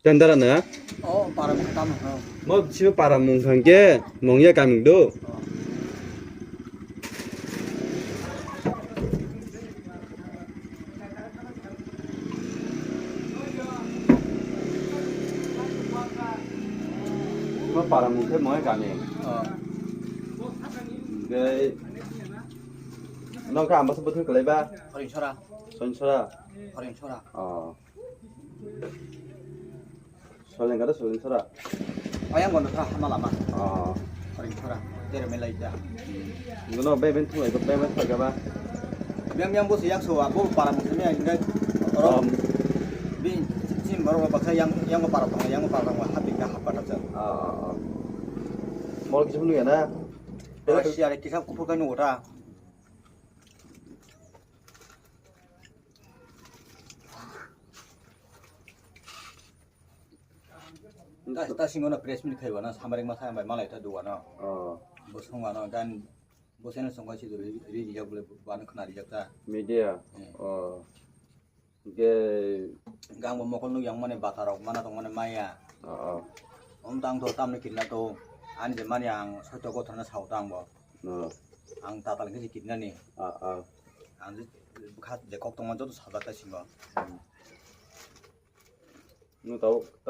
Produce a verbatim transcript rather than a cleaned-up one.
Tendara na? Oh, para mung tam ho. Mo sibo para mung khang ke mung ya kaming do. Mo para mung ke mung ya kaming. Oh. Ge. Nong ka ambas betul kelai ba? Orin sora. Son sora. Orin sora. Oh. Soleng kada soleng sora. Ayang gondo sora hama lama. Oh. Paling sora. Tere melai ja. Ngono bai ben thulai bai ben thulai ba. Biang biang bo siyak so abo para mo sini ang dai. Oro. Bin sin baro baksa yang yang para tong yang para tong hapik ka hapka ta. Ah. Mol kisim lu ya na. Oro siare kisap kupur kai nugo ta. Ta ta singo na press meet khai wana samarik ma sai bai malai ta duwa no. Oh. Bo song wana gan bo sene song si ri ri ri jak bole wana khna ri jak ta. Media. Hmm. Oh. Ge gang bo mokol nuk yang mane bata rok mana tong mane maya. Oh. Om tang to tamne kinna to ani je mani ang soito ko thana sao tang bo. Oh. Ang tatal khe kinna ni. Ah ah. Ang je kha je kok tong ma joto sajak ta singo. Hmm. No tau tau.